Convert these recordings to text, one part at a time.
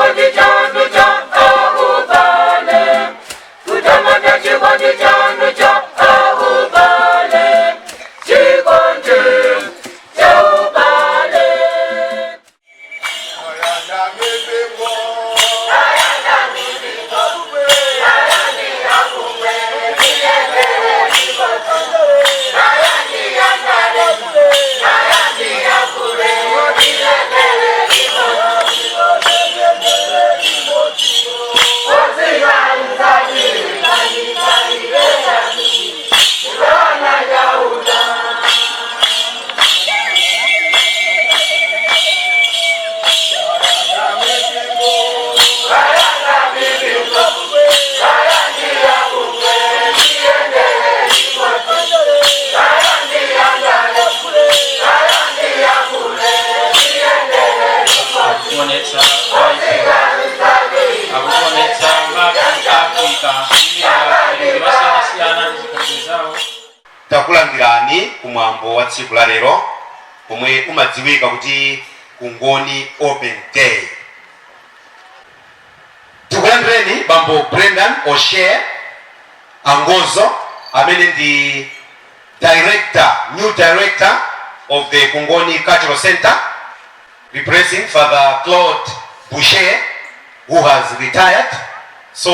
Chikondi chanu cha ubale, kutamanda chikondi chanu cha ubale, chikondi cha ubale. Akuonetsa akuonetsa mapu Africa imira yosiyanasiyana ndi zikhalidwe zawo. Takulandirani kumwambo wa tsiku la lero pomwe umadziwika kuti Kungoni Open Day. Tikulandireni Bambo Brendan O'Shea Angozo, amene ndi director, new director of the Kungoni Cultural Center, replacing Father Claude Boucher, who has retired. So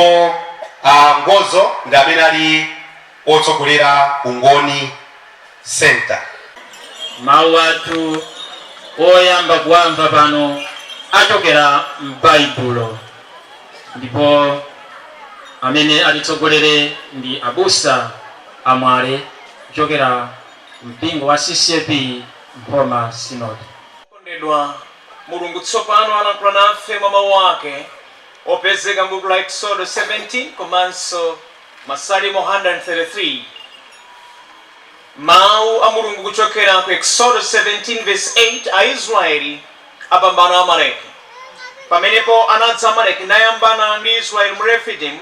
Ngozo ndi amene ali otsogolera Kungoni Center. Mawu athu oyamba kuwamva pano achokera m'Baibulo, ndipo amene atitsogolere ndi Abusa Amwale kuchokera mpingo wa CCAP Nkhoma Synod. Kondedwa Mulungu tsopano alankhula nafe mwa mawu ake opezeka m'buku la Exodo 17 komanso Masalimo 133. Mawu a Mulungu kuchokera ku Exodo 17 verse 8: Aisraeli apambana Amaleki. Pamenepo anadza Amaleki nayambana ndi Israeli mu Refidimu.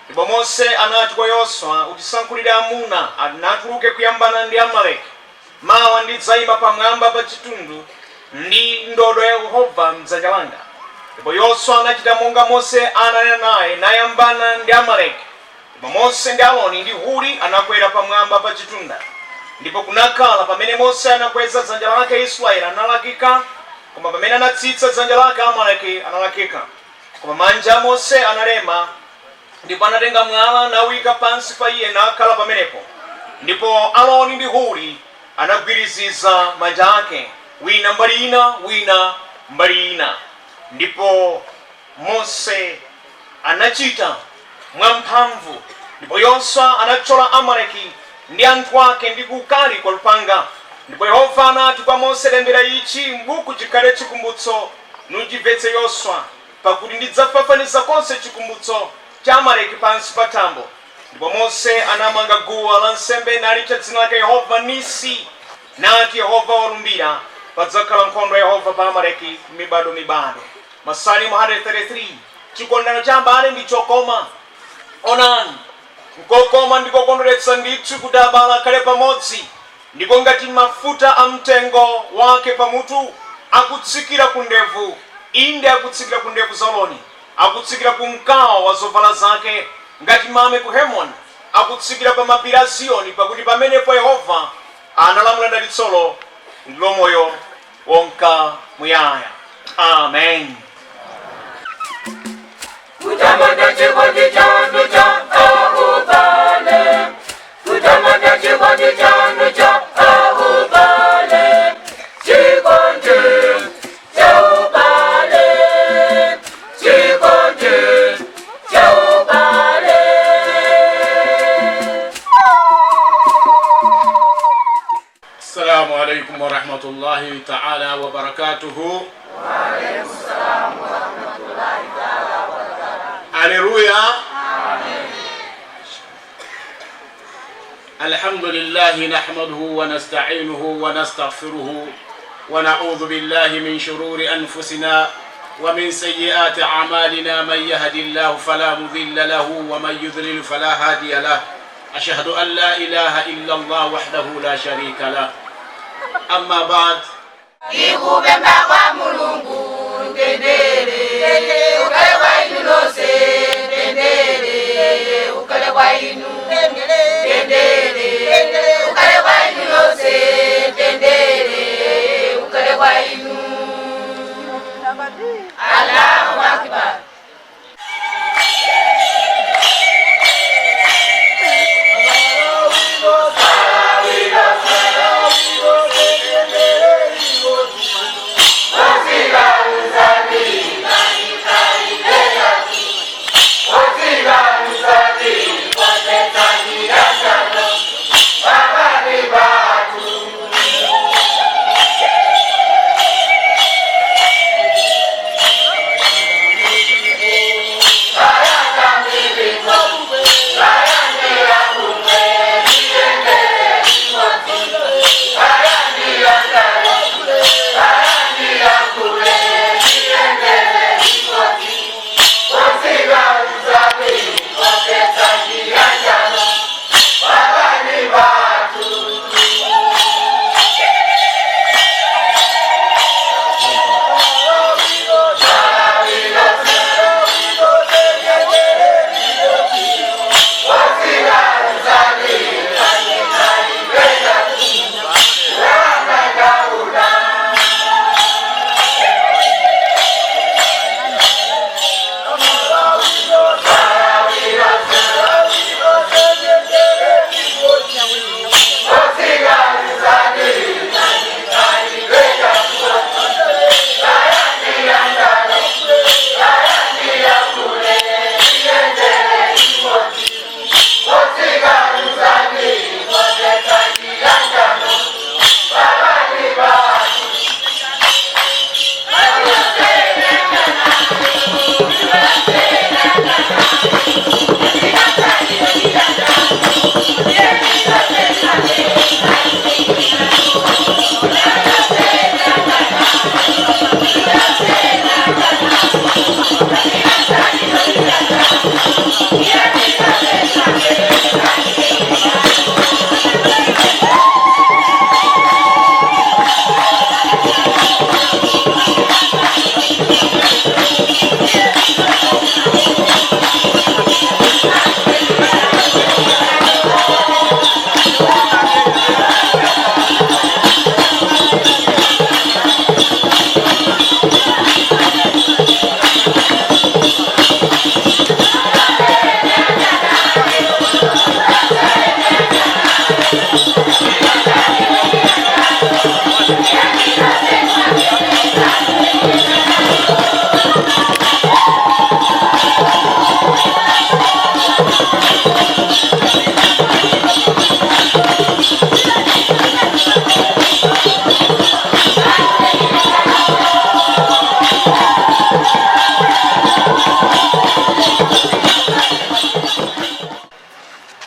Ndipo Mose anati kwa Yoswa, "Utisankhulire amuna natuluke kuyambana ndi Amaleki. Mawa ndidzayima pamwamba pa chitunda ndi ndodo ya Yehova mdzanja langa." Ndipo Yoswa anachita monga Mose ananena naye, nayambana ndi Amaleki. Ndipo Mose ndi Aaroni ndi Huri anakwera pamwamba pa chitunda. Ndipo kunakhala, pamene Mose anakweza dzanja lake, Israeli analakika, koma pamene anatsitsa dzanja lake, Amaleki analakika. Koma manja a Mose analema, ndipo anatenga mwala nawika pansi pa iye, nakhala pamenepo. Ndipo Aaroni ndi Huri anagwiriziza manja ake, wina mbali ina, wina mbali ina, ndipo Mose anachita mwamphamvu. Ndipo Yoswa anathyola Amaleki ndi anthu ake ndi kukali kwa lupanga. Ndipo Yehova anati kwa Mose, "Lembera ichi m'buku chikhale chikumbutso, nuchimvetse Yoswa, pakuti ndidzafafaniza konse chikumbutso cha Amaleki pansi pa thambo." Ndipo Mose anamanga guwa lansembe nalitcha dzina lake Yehova Nisi, nati, "Yehova walumbira, padzakhala nkhondo ya Yehova pa Amaleki mibado mibado." Masalimo 133: Chikondano cha abale ndi chokoma. Onani, nkokoma ndikokondweretsa ndithu kuti abale akhale pamodzi! Ndiko ngati mafuta a mtengo wake pamutu, akutsikira ku ndevu, inde akutsikira ku ndevu za Aroni, akutsikira ku mkawo wa zovala zake, ngati mame ku Hermoni, akutsikira pa mapiri a Ziyoni, pakuti pamenepo Yehova analamula dalitsolo, ndilo moyo wonka muyaya. Amen. Kutamanda chikondi chanu cha ubale, kutamanda chikondi chanu cha ubale, chikondi cha ubale, chikondi cha ubale. السلام عليكم ورحمة الله تعالى وبركاته. وعليكم السلام ورحمة الله تعالى وبركاته. هللويا. الحمد لله، نحمده ونستعينه ونستغفره، ونعوذ بالله من شرور أنفسنا ومن سيئات أعمالنا. من يهد الله فلا مضل له ومن يضلل فلا هادي له. أشهد أن لا إله إلا الله وحده لا شريك له. أما بعد. Ikupemba kwa Mulungu mtendere. Allahu Akbar.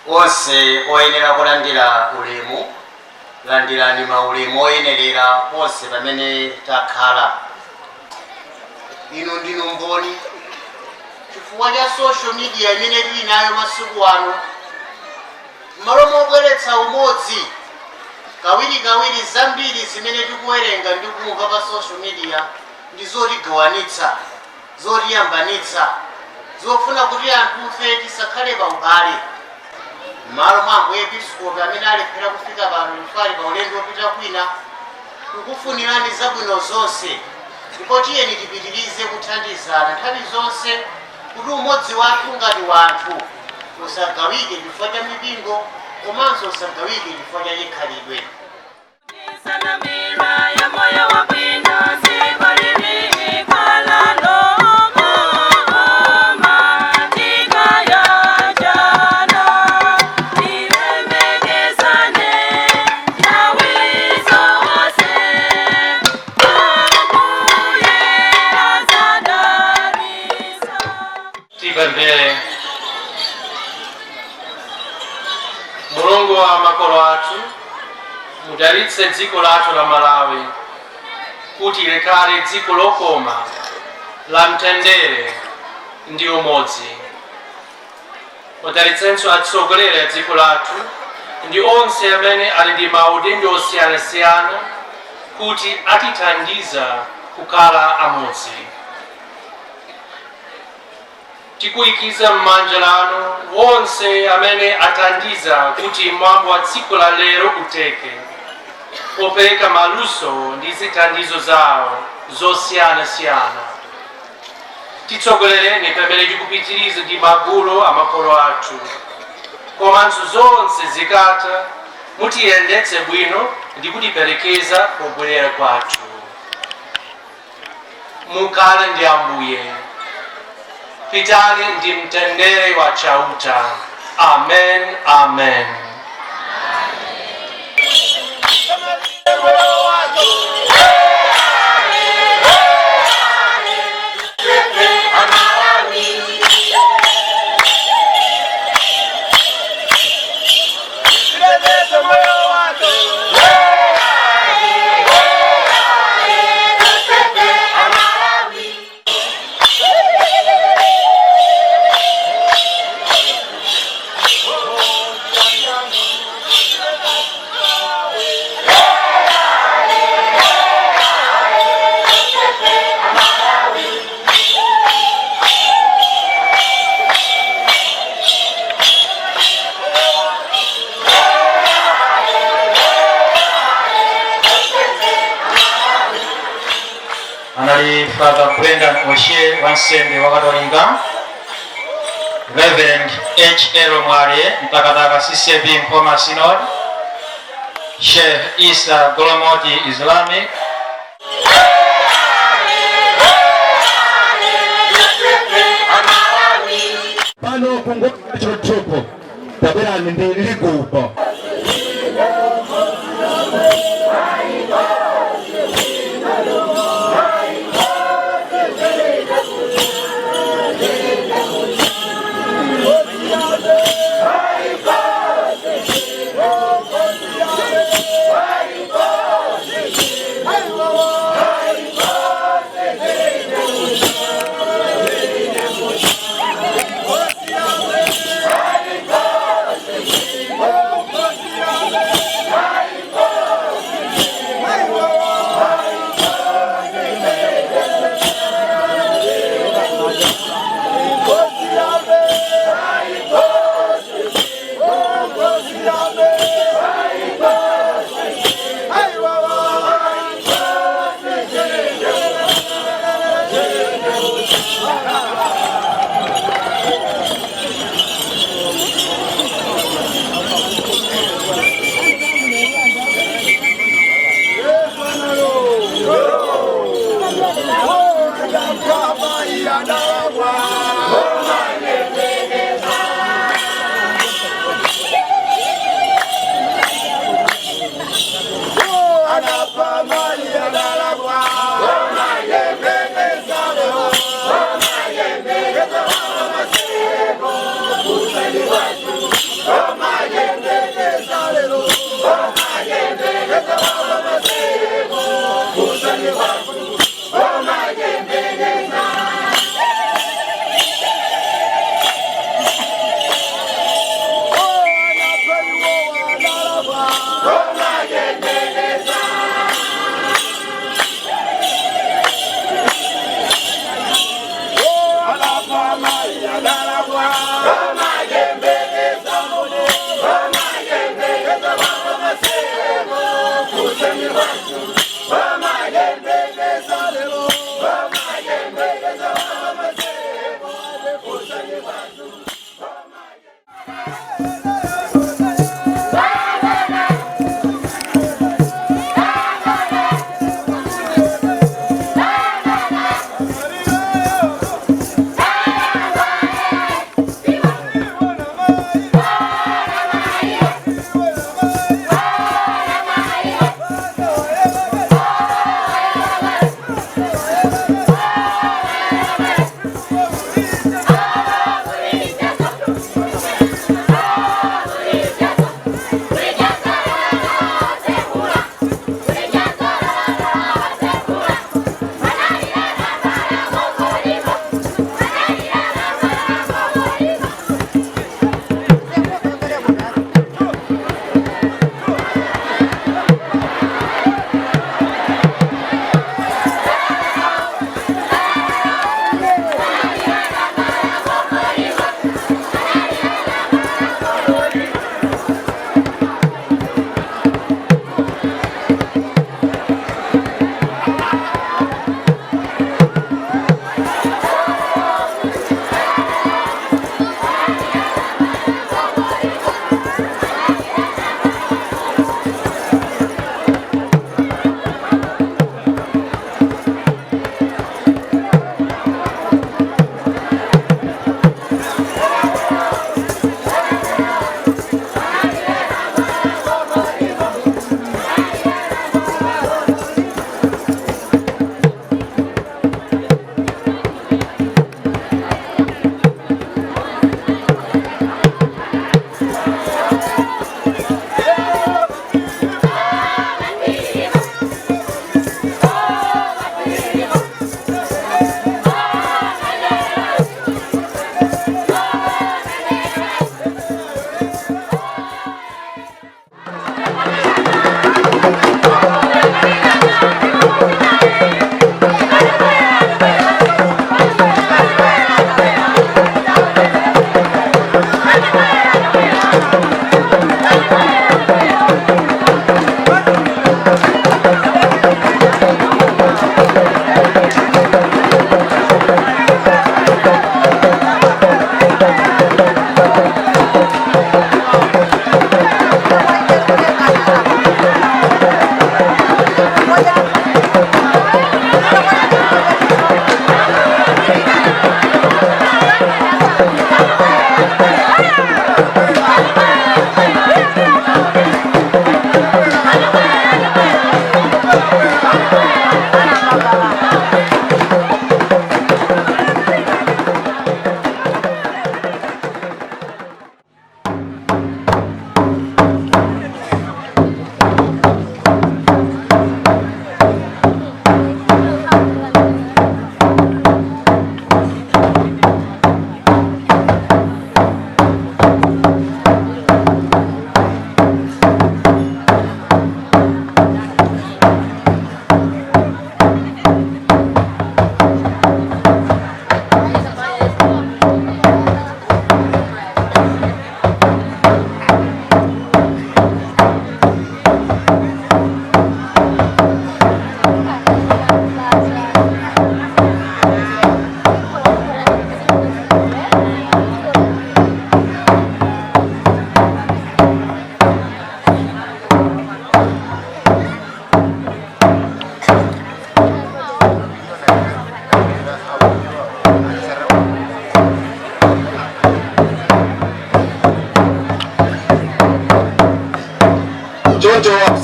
Onse oyenera kulandira ulemu, landirani maulemu oyenerera onse pamene takhala. Inu ndinu mboni chifukwa cha social media imene tili nayo masiku ano. M'malo mobweretsa umodzi, kawirikawiri zambiri zimene tikuwerenga ndi kumva pa social media ndi zotigawanitsa, zotiyambanitsa, zofuna kuti anthufe tisakhale pa ubale. M'malo mwa Ambuye Episkopi amene alephera kufika pano chifukwa ali pa ulendo wopita kwina, kukufunirani zabwino zonse, ndipo tiyeni tipitirize kuthandizana nthawi zonse kuti umodzi wathu ngati wanthu usagawike chifukwa cha mipingo komanso usagawike chifukwa cha chikhalidwe. Tipemphere. Mulungu wa makolo athu, mudalitse dziko lathu la Malawi kuti likhale dziko lokoma la mtendere ndi umodzi. Mudalitsenso atsogoleri a dziko lathu ndi onse amene ali ndi maudindo osiyanasiyana kuti atithandiza kukhala amodzi. Tikuikiza m'manja lanu wonse amene athandiza kuti mwambo wa tsiku la lero uteke, popereka maluso ndi zithandizo zawo. zosiyanasiyana. Titsogolereni pamene tikupitiriza ndi magulu a makolo athu, komanso zonse zikatha mutiyendetse bwino ndi kutiperekeza pobwerera kwathu. Mukhale ndi Ambuye. Pitani ndi mtendere wa Chauta. Amen, amen. Anali Father Brendan O'Shea, wansembe wa Katolika, Reverend H L Mwale, Mtakataka CCAP Nkhoma Synod, Sheikh Isa Golomoti, Islamic. Pano kungochochopo tabwerani ndi ligubo.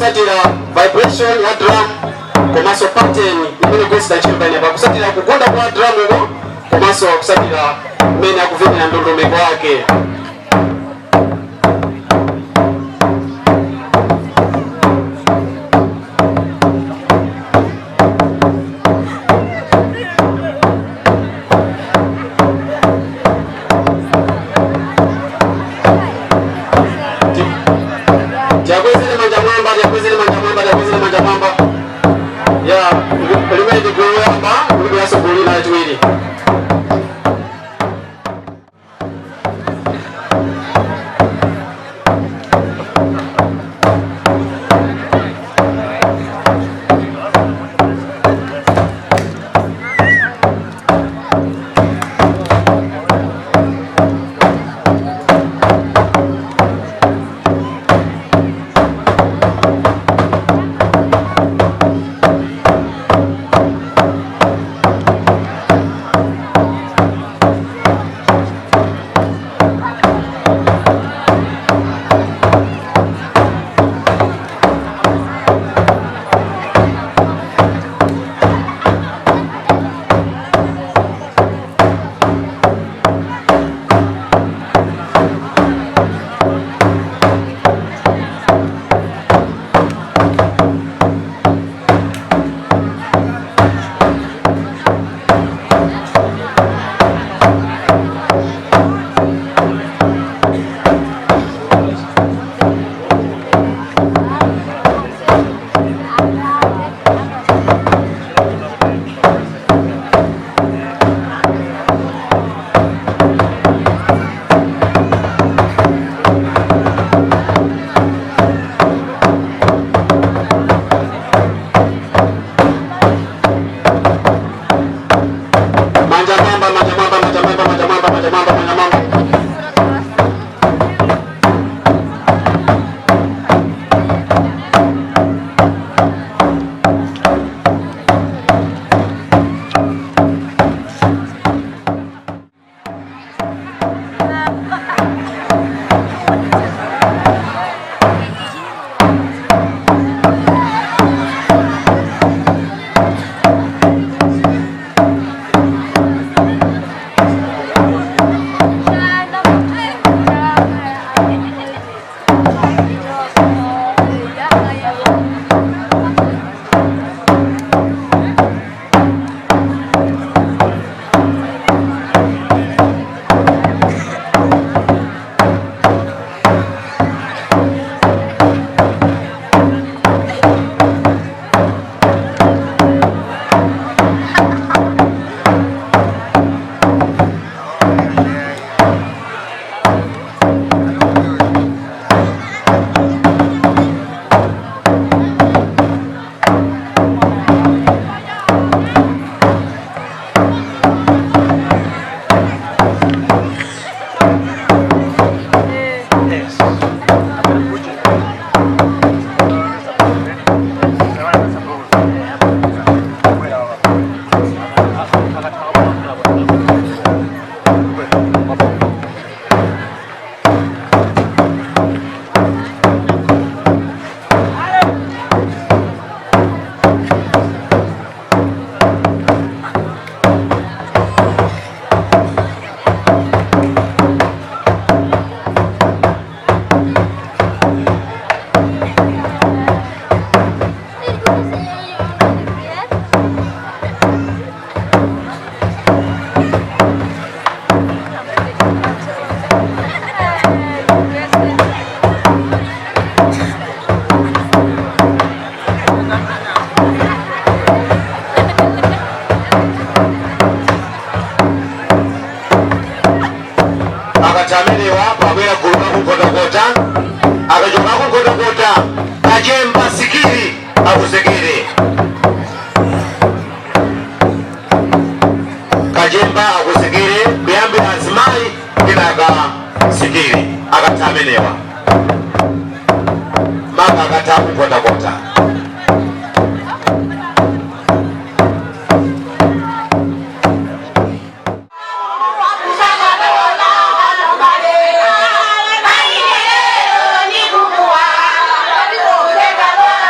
Akusatira vibration ya drum komanso pattern imene kuyesera ntchito pamenepa, akusatira kugunda kwa drum uko komanso akusatira mmene akuvinira ndondomeko yake. Tiakwezere manja mwamba, tiakwezere manja mwamba, tiakwezere manja mwamba. Ya limene ndi gulu loyamba, kuliberanso gulu lina lachiwiri. Manja mwamba, manja mwamba, manja mwamba, manja mwamba, manja mwamba, manja mwamba. Akati amenewa pabwera gulu lakunkhotakota. Akachoka kunkhotakota, kachemba sikiri akuzekere, kachemba akuzekere, kuyambira azimayi kenaka sikiri. Akati amenewa maka akati akunkhotakota. Thank you.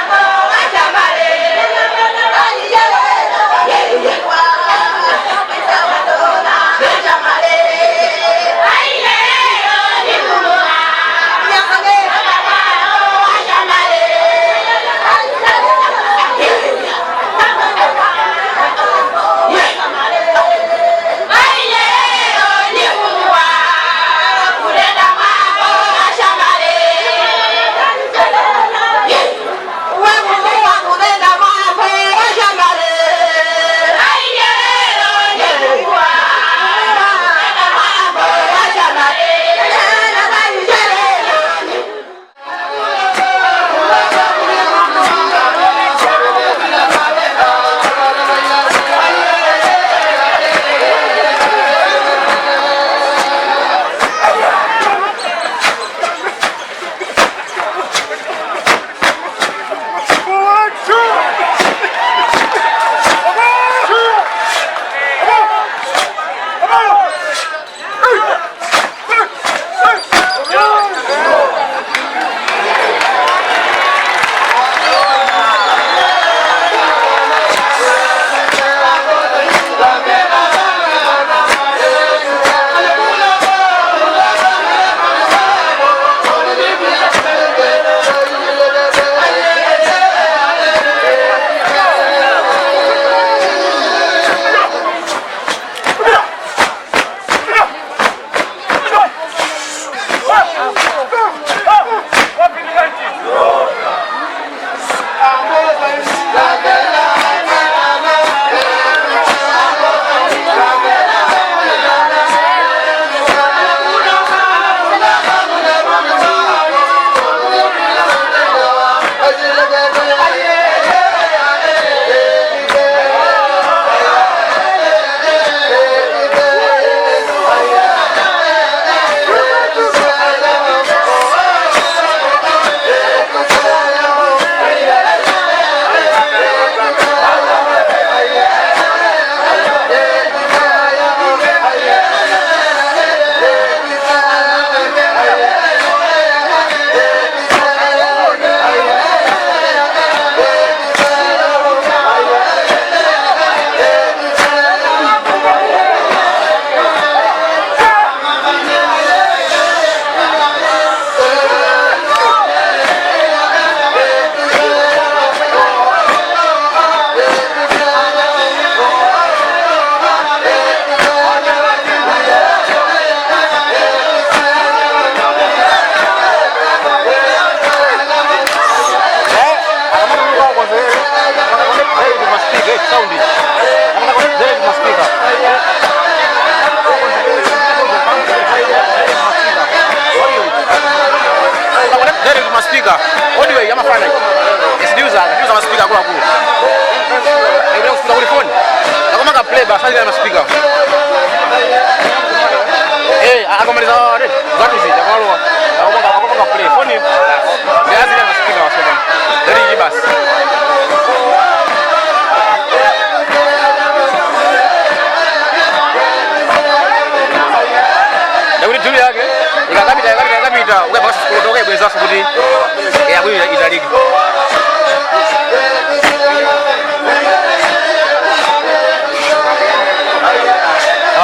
Kuthandizanso kuti yakuyo italike.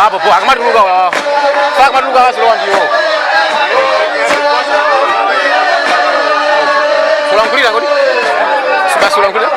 Apo po akamatuluka wawa, akamatuluka wasilowa ndiwo sulankhulira kodi basi ulankhulira.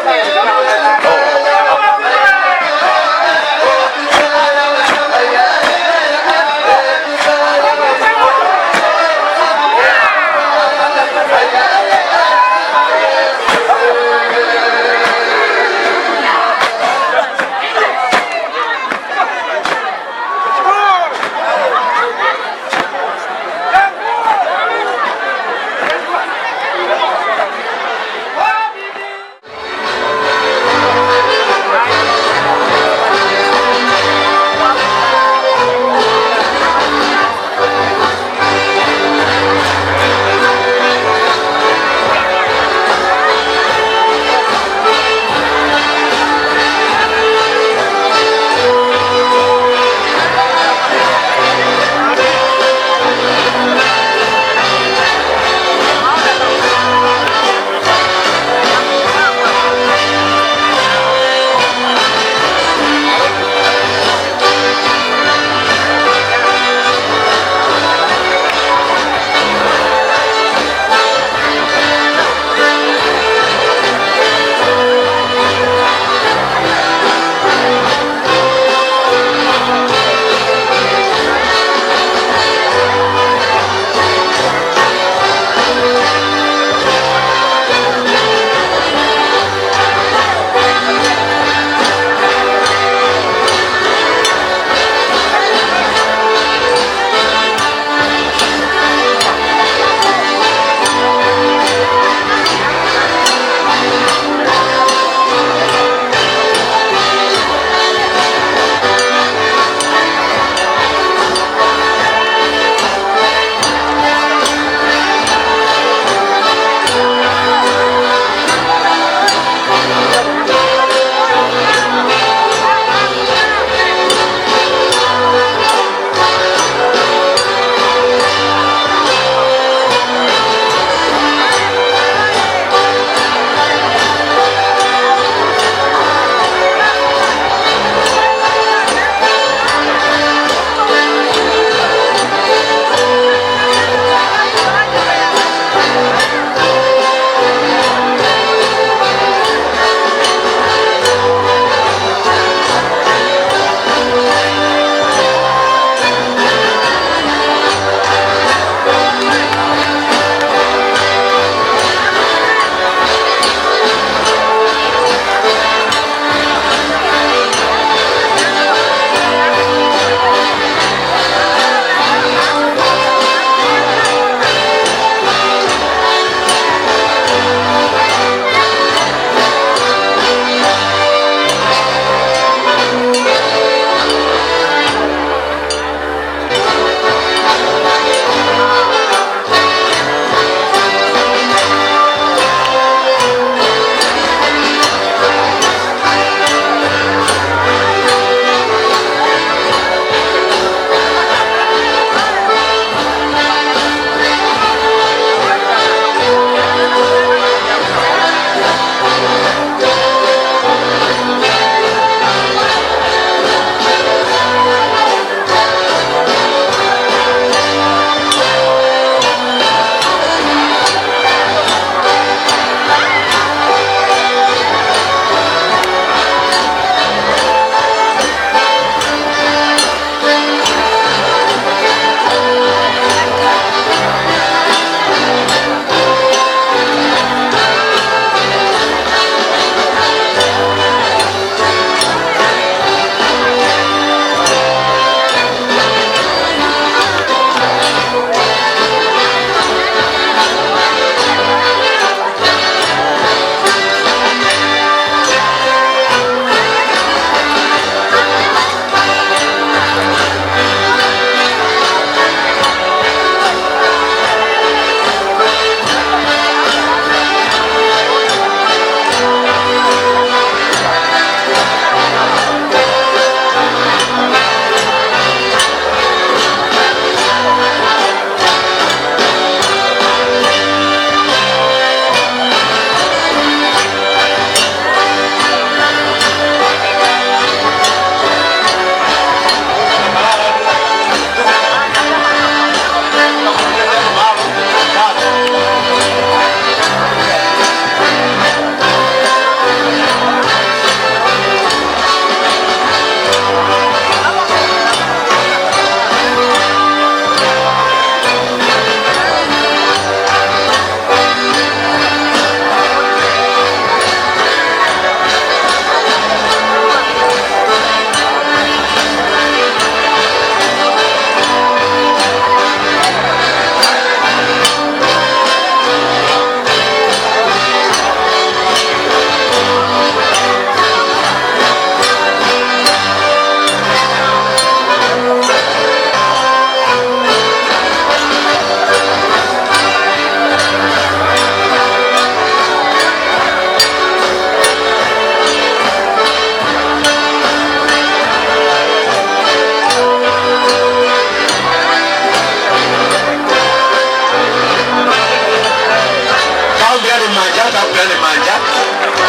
Tiombelane manja.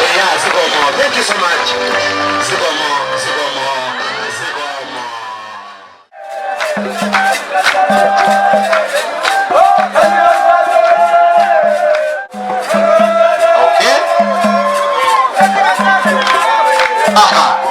Eya, zikomo. Thank you so much. Zikomo, zikomo, zikomo. Okay. Aha.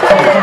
Thank you.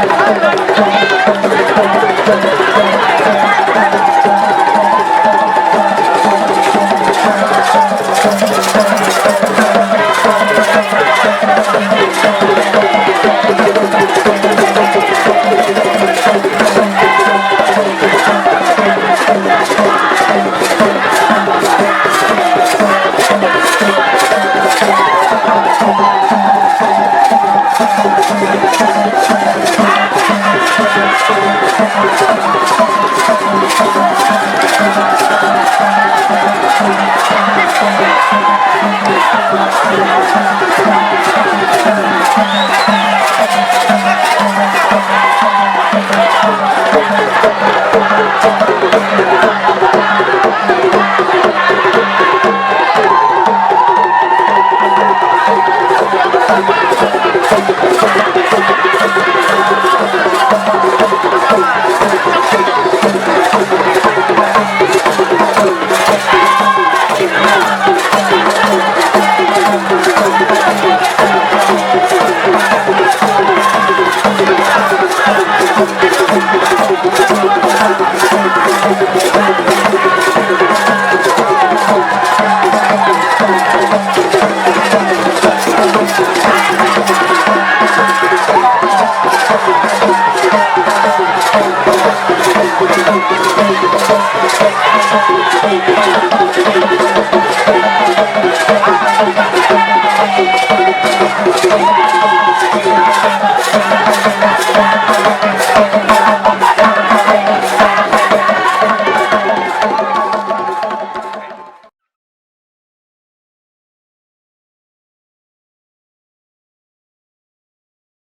Thank you.